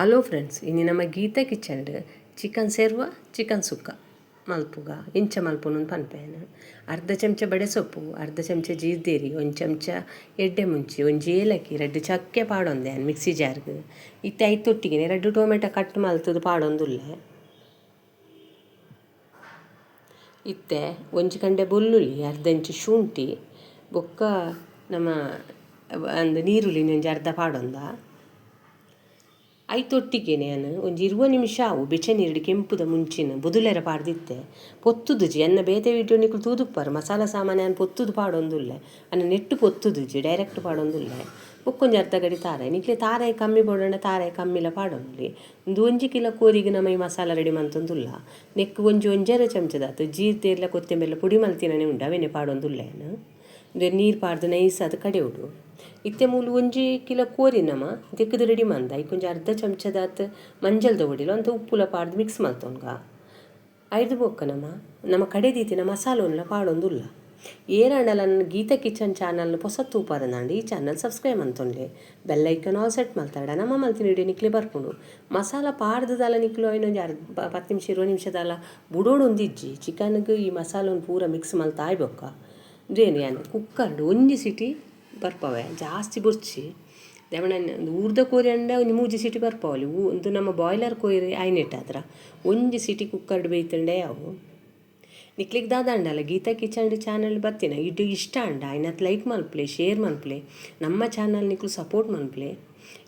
Hello friends, ಇನಿ ನಮ್ಮ Geeta kitchen chicken ಸೇರ್ವ ಚಿಕನ್ ಸುಕ್ಕ ಮಲ್ಪುಗ ಇಂಚ ಮಲ್ಪುನು ಪನ್ಪೇನು. ಅರ್ಧ ಚಮಚ ಬಡೆ ಸೊಪ್ಪು, ಅರ್ಧ ಚಮಚ ಜೀರ್ದೇರಿ, ಒಂದು ಚಮಚ ಎಡ್ಡೆ ಮುಂಚಿ, ಒಂಜಿ ಏಲಕ್ಕಿ, ರಡ್ಡು ಚಕ್ಕೆ ಪಾಡೊಂದೆ ಮಿಕ್ಸಿ ಜಾರ್ಗ್. ಇತ್ತೆ ಐತೊಟ್ಟಿಗೆ ರಡ್ಡು ಟೊಮೆಟೊ ಕಟ್ ಮಲ್ತದು ಪಾಡೊಂದುಲ್ಲೆ. ಇತ್ತೆ ಒಂಜಿ ಕಂಡೆ ಬೊಲ್ಲುಲಿ, ಅರ್ಧ ಇಂಚು ಶುಂಠಿ, ಬೊಕ್ಕ ನಮ್ಮ ಅಂದ್ ನೀರುಳ್ಳಿ ಒಂಜಿ ಅರ್ಧ ಪಾಡೊಂದ. ಐತೊಟ್ಟಿಗೆನೆ ಯಾನ್ ಒಂಜಿ 20 ನಿಮಿಷ ಅವು ಬೆಚ್ಚ ನೀರುಡು ಕೆಂಪುದ ಮುಂಚಿನ ಬೊದುಲೆರ ಪಾಡ್ದಿತ್ತೆ. ಪೊತ್ತುದುಜಿ ಎನ್ನ ಬೇತೆ ವೀಡಿಯೋ ನಿಕುಲು ತೂದುಪ್ಪರು ಮಸಾಲ ಸಾಮಾನು ಯಾನ್ ಪೊತ್ತುದು ಪಾಡೊಂದುಲ್ಲೆ, ಅನ್ನ ನೆಟ್ಟು ಪೊತ್ತುದುಜಿ ಡೈರೆಕ್ಟ್ ಪಾಡೊಂದುಲ್ಲೆ. ಬೊಕ್ಕೊಂಜಿ ಅರ್ಧ ಗಡಿ ತಾರಾಯಿ, ನಿಕ್ಲೆ ತಾರಾಯಿ ಕಮ್ಮಿ ಬೋಡಂಡ ತಾರಾಯಿ ಕಮ್ಮಿಲ ಪಾಡೊಂದುಲಿ. ಉಂದು 1 ಕಿಲೋ ಕೋರಿಗೆ ನಮ್ಮ ಈ ಮಸಾಲ ರೆಡಿ ಮಂತೊಂದುಲ್ಲ. ನೆಕ್ ಒಂಜಿ ಒಂಜರೆ ಚಮಚದಾತು ಜೀರ್ದೇರ್ಲ ಕೊತ್ತಂಬರಿಲ ಪುಡಿ ಮಲ್ತಿನನೆ ಉಂಡು ಅವೇನೆ ಪಾಡೊಂದುಲ್ಲೆ ಯಾನ್. ಉಂದು ನೀರು ಪಾಡ್ದು ನೈಸ್ ಅದು ಕಡೆಯುಡು. ಇತ್ತೆ ಮೂಲು 1 ಕಿಲೋ ಕೋರಿ ನಮ ದೆಕ್ಕದು ರೆಡಿ ಮಂದ. ಐಕೊಂಜಿ ಅರ್ಧ ಚಮಚದಾತ್ ಮಂಜಲ್ದ ಒಡಿಲು ಅಂತ ಉಪ್ಪುಲ ಪಾಡ್ದು ಮಿಕ್ಸ್ ಮಲ್ತೊನ್ಗ. ಐದು ಬೊಕ್ಕ ನಮ ನಮ್ಮ ಕಡೆ ದೀತಿನ ಮಸಾಲೊನ್ಲ ಪಾಡೊಂದುಲ್ಲ. ಏರಾಂಡಲ ಗೀತಾ ಕಿಚನ್ ಚಾನಲ್ನ ಪೊಸ ತೂಪರನಾಂಡ ಈ ಚಾನಲ್ ಸಬ್ಸ್ಕ್ರೈಬ್ ಮಂತೊನ್ಲೆ, ಬೆಲ್ ಐಕನ್ ಆಲ್ ಸೆಟ್ ಮಲ್ತಾಡ ನಮ್ಮ ಮಲ್ತಿನ ವಿಡಿಯೋ ನಿಕ್ಲೆ ಬರ್ಪುಂಡು. ಮಸಾಲ ಪಾಡ್ದದಲ್ಲ ನಿಕ್ಲು ಐನೊಂಜಿ ಅರ್ಧ 10 ನಿಮಿಷ 20 ನಿಮಿಷದಲ್ಲ ಬುಡೋಡೊಂದಿಜ್ಜಿ. ಚಿಕನ್ಗೆ ಈ ಮಸಾಲೊನ್ ಪೂರ ಮಿಕ್ಸ್ ಮಲ್ತಾಯ್ ಬೊಕ್ಕ ಉಂದೇನು ಯಾನ್ ಕುಕ್ಕರ್ಡ್ ಒಂಜಿ ಸಿಟಿ ಬರ್ಪವೆ, ಜಾಸ್ತಿ ಬೊರ್ಚಿ. ದಾಯೆ ಊರ್ದ ಕೋರಿ ಅಂಡ ಒಂಜಿ 3 ಸಿಟಿ ಬರ್ಪವಲಿ. ಉಂದು ನಮ್ಮ ಬಾಯ್ಲರ್ ಕೋರಿ ಆಯ್ನೆಟ್ಟಾದ್ರ ಒಂಜಿ ಸಿಟಿ ಕುಕ್ಕರ್ಡ್ ಬೇಯ್ತಂಡೆ ಅವು. ನಿಕ್ಲಿಗ್ ದಾದ ಅಂಡಲ ಗೀತಾ ಕಿಚನ್ ಚಾನಲ್ ಬತ್ತಿನ ಇಡು ಇಷ್ಟ ಅಂಡ ಐನತ್ ಲೈಕ್ ಮಲ್ಪಲೆ, ಶೇರ್ ಮಲ್ಪಲೆ, ನಮ್ಮ ಚಾನಲ್ ನಿಕ್ಲು ಸಪೋರ್ಟ್ ಮಲ್ಪಲೆ.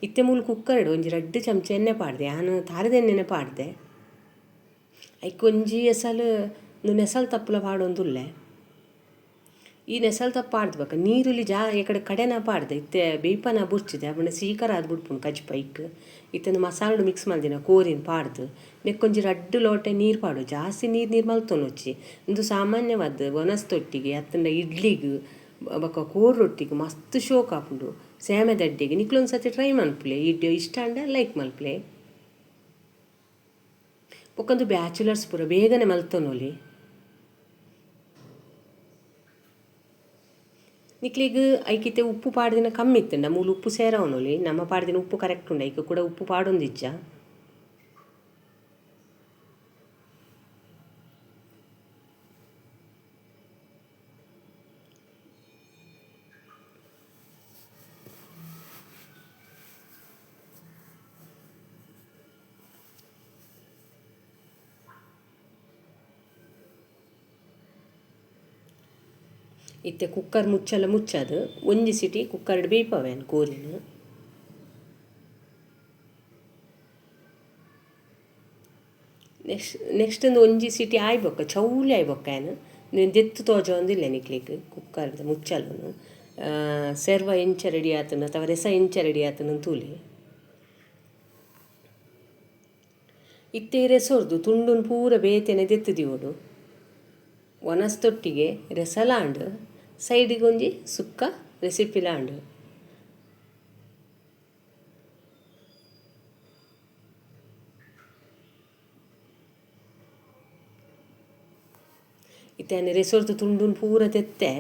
ಇತ್ತೆ ಮೂಲು ಕುಕ್ಕರ್ಡ್ ಒಂಜಿ 2 ಚಮಚ ಎಣ್ಣೆ ಪಾಡ್ದೆ, ಯಾನ್ ತಾರದ ಎಣ್ಣೆನೆ ಪಾಡ್ದೆ. ಐಕ್ ಒಂಜಿ ಎಸಲು ನೆಸಲ್ ತಪ್ಪುಲ ಪಾಡೊಂದುಲ್ಲೆ. ಈ ನೆಸಲ್ ತಪ್ಪು ಪಾಡ್ದು ನೀರುಳ್ಳಿ ಜಾ ಈ ಕಡೆ ಕಡೆನ ಪಾಡ್ದೆ. ಇತ್ತೆ ಬೇಯ್ಪನ ಬುರ್ಚಿದೆ ಅವನ ಸೀಕರ ಆದ್ ಬಿಡ್ಪುಂಡು ಕಜ್ಪ ಐಕ್. ಇತ್ತೆ ಮಸಾಲೆ ಮಿಕ್ಸ್ ಮಲ್ದಿನ ಕೋರಿನ ಪಾಡ್ದು ನೆಕ್ಕೊಂಜಿ 2 ಲೋಟೆ ನೀರು ಪಾಡು, ಜಾಸ್ತಿ ನೀರು ನೀರು ಮಲ್ತೊನೊಚ್ಚಿ. ಉಂದು ಸಾಮಾನ್ಯವಾದ ಒನಸ್ತೊಟ್ಟಿಗೆ ಅತ್ತಂಡ ಇಡ್ಲಿಗ್ ಬೊಕ್ಕ ಕೋರ್ ರೊಟ್ಟಿಗೆ ಮಸ್ತ್ ಶೋಕ್ ಆಪುಂಡು. ಸೇಮೆ ದಡ್ಡಿಗೆ ನಿಕ್ಲೊಂದು ಸತಿ ಟ್ರೈ ಮನ್ಪುಲೆ. ಇಡ್ಲಿ ಇಷ್ಟ ಅಂಡ ಲೈಕ್ ಮಲ್ಪುಲೆ. ಬೊಕ್ಕೊಂದು ಬ್ಯಾಚುಲರ್ಸ್ ಪೂರ ಬೇಗನೆ ಮಲ್ತೊನೊಲಿ. ನಿಕ್ಲಿಗ್ ಐಕಿತೆ ಉಪ್ಪು ಪಾಡ್ದಿನ ಕಮ್ಮಿ ಇತ್ತಂಡ ಮೂಲು ಉಪ್ಪು ಸೇರವನೊಲಿ. ನಮ್ಮ ಪಾಡ್ದಿನ ಉಪ್ಪು ಕರೆಕ್ಟ್ ಉಂಡು, ಐಕ್ ಕೂಡ ಉಪ್ಪು ಪಾಡೊಂದಿಜ್ಜ. ಇತ್ತೆ ಕುಕ್ಕರ್ ಮುಚ್ಚಲ ಮುಚ್ಚದು ಒಂಜಿ ಸಿಟಿ ಕುಕ್ಕರ್ಡ್ ಬೇಯ್ಪವೇನು ಕೋರಿನ. ನೆಕ್ಸ್ಟ್ ಒಂದು ಒಂಜಿ ಸಿಟಿ ಆಯ್ಬೊಕ್ಕ ಚೌಲಿ ಆಯ್ಬೊಕ್ಕ ಏನು ದೆತ್ತು ತೋಜೊಂದಿಲ್ಲ ನಿಕ್ಲಿಗ್ ಕುಕ್ಕರ್ದ ಮುಚ್ಚಲನು. ಸರ್ವ ಎಂಚ ರೆಡಿ ಆತನ ಅಥವಾ ರಸ ಎಂಚ ರೆಡಿ ಆತನ ತೂಲಿ. ಇತ್ತೆ ರೆಸೊರ್ದು ತುಂಡುನ್ ಪೂರ ಬೇತೆನೆ ದೆತ್ತು ದಿವೊಡು. ಒನಸ್ತೊಟ್ಟಿಗೆ ರೆಸಲಾಂಡ್ ಸೈಡಿಗೆ ಒಂಜಿ ಸುಕ್ಕ ರೆಸಿಪಿಲಾಂಡ್. ಇತ್ತೆ ರೆಸೊರ್ದು ತುಂಡುನ್ ಪೂರ ತೆತ್ತೆ.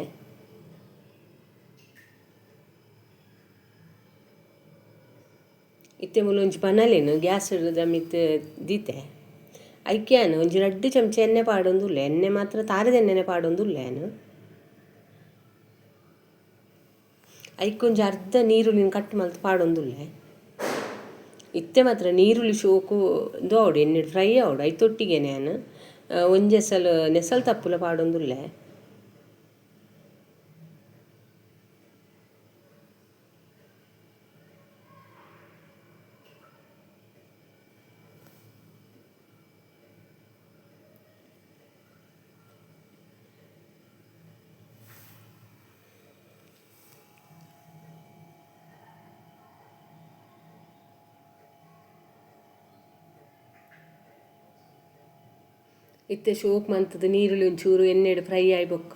ಇತ್ತೆ ಮೂಲೊಂಜಿ ಬನಲೇನು ಗ್ಯಾಸ್ ಮಿತ್ತ್ ದೀತೆ. ಐಕೆ ಯಾನ್ ಒಂಜಿ 2 ಚಮಚ ಎಣ್ಣೆ ಪಾಡೊಂದುಲ್ಲೆ. ಎಣ್ಣೆ ಮಾತ್ರ ತಾರದ ಎಣ್ಣೆನೆ ಪಾಡೊಂದುಲ್ಲೆ ಯಾನ್. ಐಕ್ ಒಂಜಿ ಅರ್ಧ ನೀರುಳ್ಳಿನ ಕಟ್ ಮಲ್ತ್ ಪಾಡೊಂದುಲ್ಲೆ. ಇತ್ತೆ ಮಾತ್ರ ನೀರುಳ್ಳಿ ಶೋಕು ಉಂದು ಆವೊಡು, ಎಣ್ಣೆಡ್ ಫ್ರೈ ಆವೊಡು. ಐತೊಟ್ಟಿಗೆನೆ ಯಾನ್ ಒಂಜಿ ಎಸಲ್ ನೆಸಲ್ ತಪ್ಪುಲ ಪಾಡೊಂದುಲ್ಲೆ. ಇತ್ತೆ ಶೋಕ್ ಮಂತದ ನೀರುಳ್ಳಿ ಒಂಚೂರು ಎಣ್ಣೆಡ್ ಫ್ರೈ ಆಯ್ ಬೊಕ್ಕ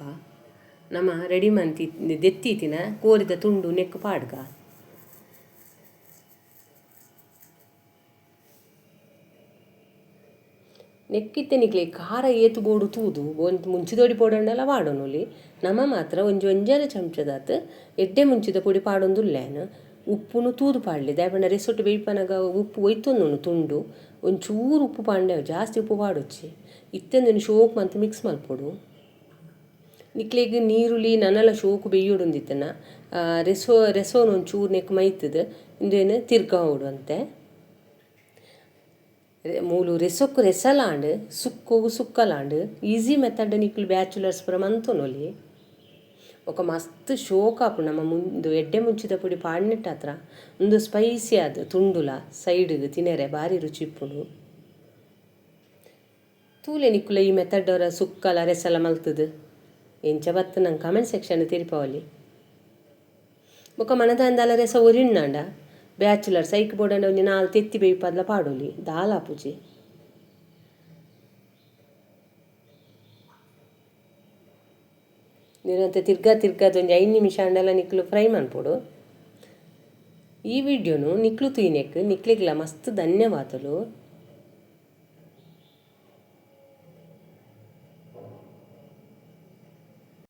ನಮ ರೆಡಿ ಮಂತಿ ದೆತ್ತೀತಿನ ಕೋರಿದ ತುಂಡು ನೆಕ್ ಪಾಡ್ಗ. ನೆಕ್ಕಿತ್ತೆ ನಿಕ್ಲೆ ಖಾರ ಏತು ಬೋಡು ತೂದು ಒಂಜಿ ಮುಂಚಿದೊಡಿ ಪೋಡಂಡಲ ಪಾಡೊನೊಲಿ. ನಮ ಮಾತ್ರ ಒಂಜಿ ಒಂಜರೆ ಚಮಚದಾತ್ ಎಡ್ಡೆ ಮುಂಚಿದ ಪೊಡಿ ಪಾಡೊಂದುಲ್ಲೆ ಯಾನ್. ಉಪ್ಪುನು ತೂದು ಪಾಡಲೆ ದಾಯೆ ಪಂಡ ರೆಸೊಟ್ಟು ಬೇಯ್ಪನಗ ಉಪ್ಪು ಒಯ್ತೊಂದುಂಡು ತುಂಡು ಒಂಚೂರು ಉಪ್ಪು ಪಾಂಡೆ ಜಾಸ್ತಿ ಉಪ್ಪು ಪಾಡೊಚ್ಚಿ ಇತ್ತೆಂದು ಶೋಕ್ ಮಂತ್ ಮಿಕ್ಸ್ ಮಲ್ಪೊಡು. ನಿಕ್ಲೆಗ್ ನೀರುಳ್ಳಿ ನನಲ ಶೋಕು ಬೇಯ್ಯೊಡುಂದಿತ್ತನ ರೆಸೋನು ಒಂಚೂರು ನೆಕ್ ಮೈತುದು ಇಂದೇನು ತಿರ್ಗಾವೊಡು ಅಂತೆ. ಮೂಲು ರೆಸೊಕ್ಕು ರೆಸಲಾಂಡ್ ಸುಕ್ಕೋಗು ಸುಕ್ಕಲಾಂಡ್ ಈಸಿ ಮೆಥಡ್ ನಿಕ್ಲು ಬ್ಯಾಚುಲರ್ಸ್ ಪೂರ ಮಂತೊನೊಲಿ. ಬೊಕ ಮಸ್ತ್ ಶೋಕ್ ಆಪುಂಡು ನಮ್ಮ ಮುಂದು ಎಡ್ಡೆ ಮುಂಚಿದ ಪೊಡಿ ಪಾಡ್ನೆಟ್ಟಾತ್ರ ಉಂದು ಸ್ಪೈಸಿ ಆದ್ ತುಂಡುಲ ಸೈಡ್ಗ್ ತಿನೆರೆ ಬಾರಿ ರುಚಿ ಇಪ್ಪುಂಡು. ತೂಲೆ ನಿಕ್ಕುಲ ಈ ಮೆಥಡ್ ಅವರ ಸುಕ್ಕಲ ರೆಸಲ ಮಲ್ತುದು ಎಂಚ ಬತ್ತು ನಂಗೆ ಕಮೆಂಟ್ ಸೆಕ್ಷನ್ ತೆರಿಪಾವಲಿ. ಬೊಕ ಮನದಾಂದಾಲ ರೆಸ ಒರಿಣ್ಣಾಂಡ ಬ್ಯಾಚುಲರ್ಸ್ ಐಕ್ ಬೋಡಂಡ ಒಂಜಿ ನಾಲ್ ತೆತ್ತಿ ಬೇಯ್ಪದ್ಲ ಪಾಡೊಲಿ ದಾಲ ಆಪುಜಿ. ನಿರಂತೆ ತಿರ್ಗಾ ತಿರ್ಗಾದ ಒಂಜಿ 5 ನಿಮಿಷ ಆಂಡಲ ನಿಕ್ಲು ಫ್ರೈ ಮನ್ಪೊಡು. ಈ ವಿಡಿಯೋನು ನಿಕ್ಲು ತೂಯಿನೆಕ್ ನಿಕ್ಲೆಗ್ಲ ಮಸ್ತ್ ಧನ್ಯವಾದಲು.